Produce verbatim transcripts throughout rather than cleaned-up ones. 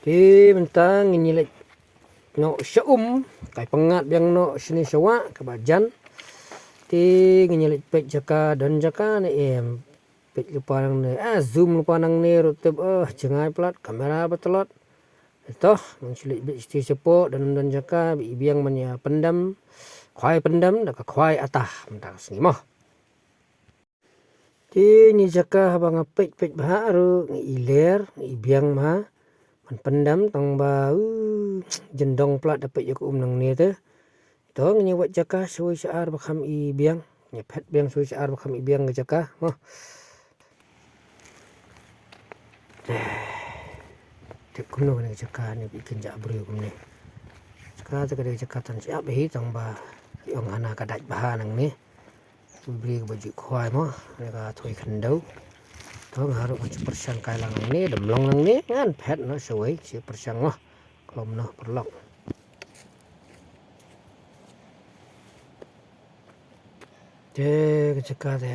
Te mynta ngin ïa leit noh sha um, kai pyngngad biang noh shane sha wah kaba jan. Te ngin ïa leit peit jaka, don jaka ne em. Peit lypa nangne, ah, zoom lypa nangne ruh tip, oh, jngai palat, kamera ba tlot. Te to, ngin shu leit beit shatei shapoh, don don jaka ba i biang ban ïa pyndem, khwai pyndem da ka khwai ata mynta ka sngi mo. Te ne jaka haba nga peit peit bha ruh nga i ler, nga i biang bha ban pyndem, tang ba, uh, jyndong palat da peit ïa ka um nangne te. To ngin ïa wad jaka shawei sha ar ba kham i biang, ngin ïa phet biang shawei sha ar ba kham i biang ka jaka mo. Tip kumno kane ka jaka ne, ba i kynjah briew kumne. Jaka te ka dei jaka tan shyiap hi, tang ba i ong hana ka dait bha nangne. Briew kaba ju khwai mo, ne ka thoi khyndew. To nga ruh ngan shu pyrshang kai lang nangne, dam long nangne, ngan phet noh shawei, shu pyrshang mo. Ka long noh paralok. Te ka jaka te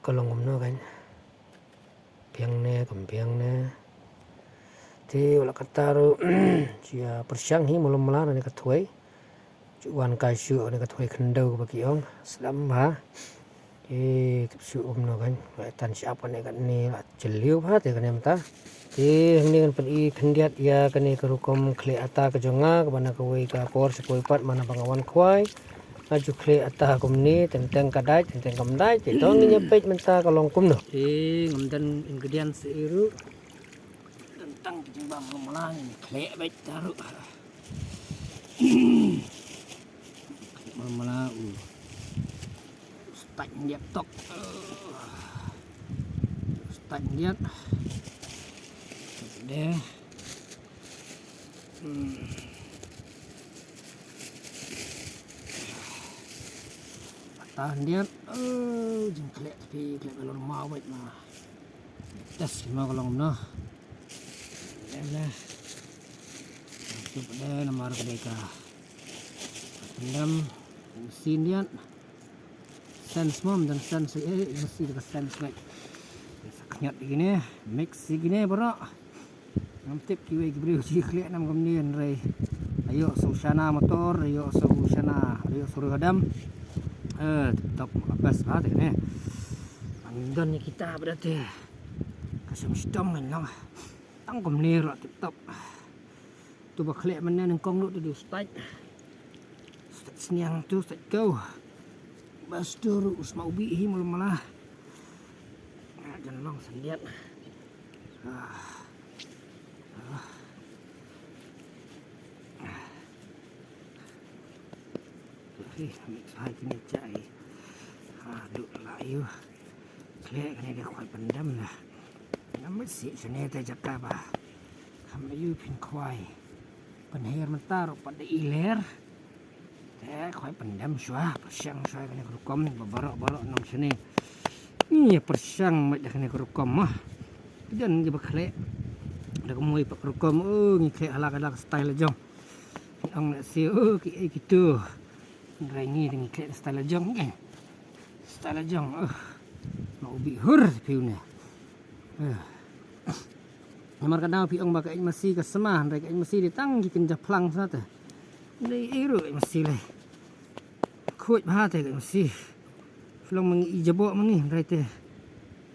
ka long kumno kan. Biang ne, kam biang ne. Te u la kata ruh, shu ïa pyrshang hi mlum mala ne ka thoi. Shu wan kai shu ne ka thoi khyndew kaba ki ong. Sdang bha. Te tip shu um noh kan. Ba tan shyiap kane kane la jylliew bha te kane mynta. Te hangne ngan pyni khyndiat ïa kane ka rukom khleh ata ka jong nga kaba na kawei ka por sha kawei pat, mana ba nga wan khwai. Nga ju khleh ata kumne, teng teng ka dait, teng teng kam dait. Te to ngin ïa peit mynta ka long kumno. Te ngam don ingredients ei ruh. Don tang ki jingbam mlum mala, ngin khleh beit ta ruh. Khleh mlum mala u. Stait ngiat tok. Stait ngiat. Deh. Hmm. Ata ngiat. Oh, jingkhleh tapi khleh balor mau bait ma. Test ma ka long noh. Deh lah. Cukup deh, namar ka dei ka. Pyndem, masi ngiat. Sense mo, ym don sense, eh, masi da ka sense beit. Sa khñiot ïa kine, mix ïa kine baroh. Ngam tip kiwei ki briew ki khleh nam kumne hynrei. Ayo sa u shana motor, ayo sa u shana, ayo sa u riew hadam. Eh, tip top, ka best bha te kine. Ym don ïa kita ba da te. Ka shym shitom ngan long. Tang kumne ruh tip top. Tu ba khleh mynne nyngkong ruh tu, tu stait. Stait sniang tu, stait kew. Bas tu ruh u sma u bih hi mlum mala. Nga jan long sa ngiat. Ah. Ah. Hi, mix bha kine jai. Ah, duk la ïu. Khleh kane ka khwai pyndem na. Nga masi shane te jaka ba kham ïu phin khwai. Pynher mynta ruh pat da i ler. Te khwai pyndem shuwa, pyrshang shuwa kane ka rukom ba baroh baroh nong shane. Ngi pyrshang beit da kane ka rukom mo. Don kiba khleh da ka mui pat ka rukom, oh, ngi khleh hala ka hala ka style la jong. Ngi ong lehse, oh, kiei kitu. Hynrei ngi te ngi khleh style la jong, eh. Style la jong, oh. Ma u bih hur phi une. Eh. Namar ka daw phi ong ba ka eit masi ka sma, hynrei ka eit masi dei tang ki kynja phlang sa te. Dei ei ruh eit masi lei. Khuid bha te ka eit masi. Phi long ma ngi i jaboh ma ngi, hynrei te.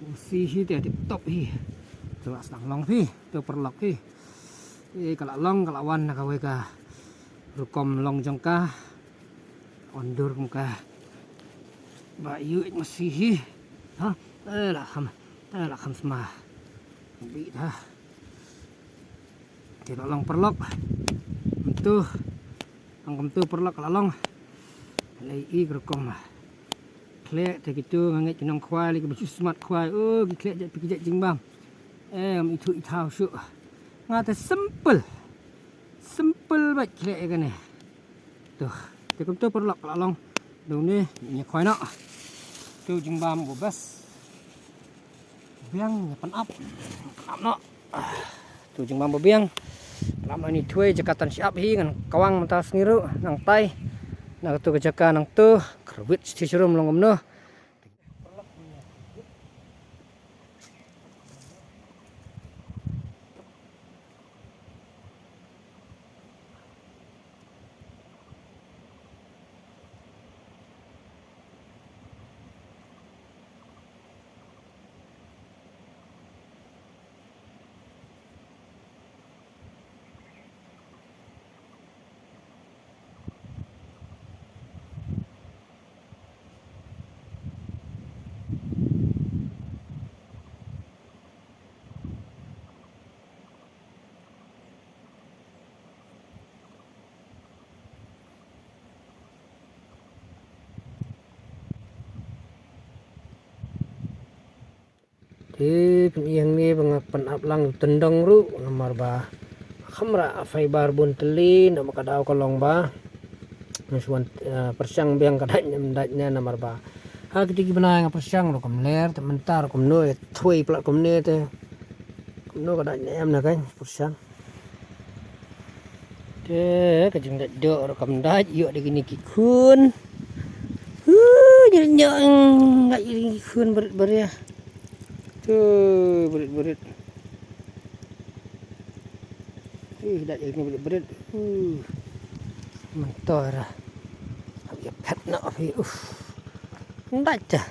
Masi hi te tip top hi. Te la sdang long phi, te paralok hi. Eh, ka la long, ka la wan na kawei ka rukom long jong ka. Wan dur kum ka. Ba ïu eit masi hi. Ha? Eh, la kham. Eh, la kham sma. Bih ta. Te la long paralok. Mynta. Long kumtu paralok la long. Lei i ka rukom. Khleh te kitu nga ngeit ki nong khwai lei kiba ju smat khwai. Oh, ki khleh jait phi ki jait jingbam. Em, ithuh ithaw shuh. Nga te simple. Simple beit khleh ïa kane. To, te kumtu paralok la long. Dune, ngi khwai noh. Tu jingbam ba best. Biang, ngi pynap. Pynap noh. Tu jingbam ba biang. Pynap noh ini thwei jaka tan shyiap hi ngan kawang mynta sngi ruh nangtai. Na katu ka jaka nangtu, kyrwit shi shrum long kumno. Te pyn-i hangne ba nga pyn-ap lang tyndong ruh namar ba khamra fiber bun tylli, namar ka daw ka long ba nga shu wan, eh, pyrshang biang ka dait ne em dait ne namar ba ha kiti ki bnai nga pyrshang ruh kam ler, te mynta ruh kumno, eh, thwei plat kumne te kumno ka dait ne em na ka pyrshang. Te ka jingdait doh ruh kam dait, ïoh da kine ki khun. Hu, jingdait doh, mm, dait da kine ki khun barit barit. Tu, barit barit. Ih, dait da kine barit barit. Hu. Mynta ruh. Hap ïa phet noh phi. Uf. Dait te.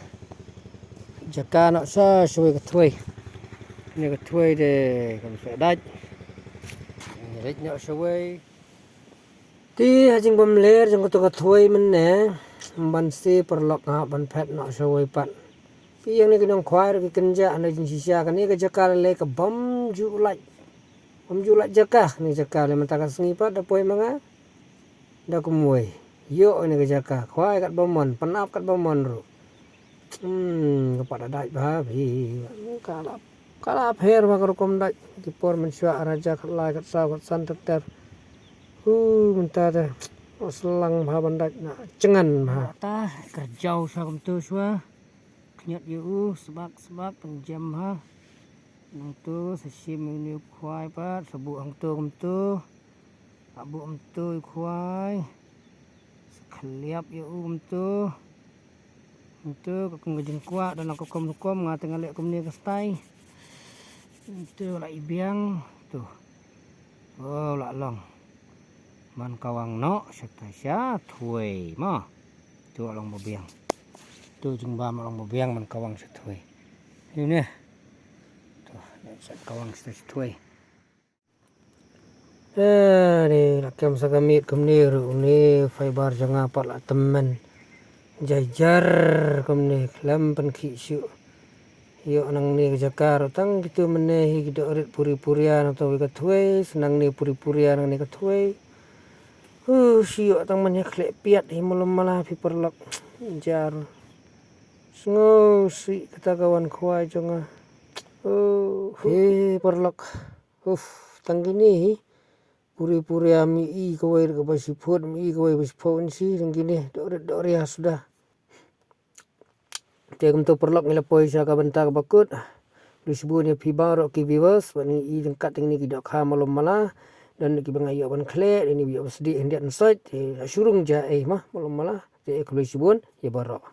Jaka noh sa shawei ka thwei. Kane ka thwei te kam shu dait. Dait noh shawei. Te ha jingbym ler jong kato ka thwei mynne, ban shu paralok nga ban phet noh shawei pat. Phi ïa kine ki nongkhwai ruh ki kynjah na jingshisha, kane ka jaka lei lei ka bym ju lait. Bym ju lait jaka, kane ka jaka lei mynta ka sngi pat da poi ma nga. Da kumwei. Ïoh kane ka jaka, khwai katba mon, pyn-ap katba mon ruh. Hmm, ka pat da dait bha phi. Ka la, ka la pher bha ka rukom dait. Ki por mynshuwa, ar hajar khatlai, khatsaw, khatsan ter ter. Hu, mynta te. Slang bha ban dait na jngan bha. Ta kyrjaw sha kumto shuwa. Khñiot ïa u sbak sbak pynjem ha. Nangto sa shim ïa une u khwai pat, sa buh hangto kumto. Sa buh kumto u khwai. Sa khliap ïa u kumto. Kumto ka kum ka jingkwah, da na ka kum rukom nga te nga leh kumne ka style. Kumto la i biang to. Oh, la long. Man kawang noh sha ta sha thwei ma. To long ba biang. To jingbam long ba biang man kawang sha thwei. Ni ne. To, ne sha kawang sha thwei. Eh, ni la kem sa ka miet kumne ruh, une fiber jong nga pat la tymmen. Jajar kumne khlem pynkhih shuh. Ïoh nangne ka jaka ruh tang kito mynne hi ki doh rit puri puria na to ka thwei, sa nangne puri puria nangne ka thwei. Hu, shu ïoh tang mynne khleh piat hi malum mala phi paralok. Jar. Sngew sih kata ka wan khwai jong nga. Oh, hi paralok. Uf, tang kine hi. Puri puria mi i kawei ka ba shiput, mi i kawei ba shiput nsi, tang kine doh rit doh ria suda. Te kumto paralok ngi la poi sha ka bynta kaba kut. Khublei shibun ïa phi baroh ki viewers, ba ngi i jingkat tang kine ki dohkha malum mala. Don ki ba nga ïoh ban khleh, don ki ba ïoh ban sdieh hyndiat hynsoit, te shurung ja ei ma malum mala. Te khublei shibun ïa baroh.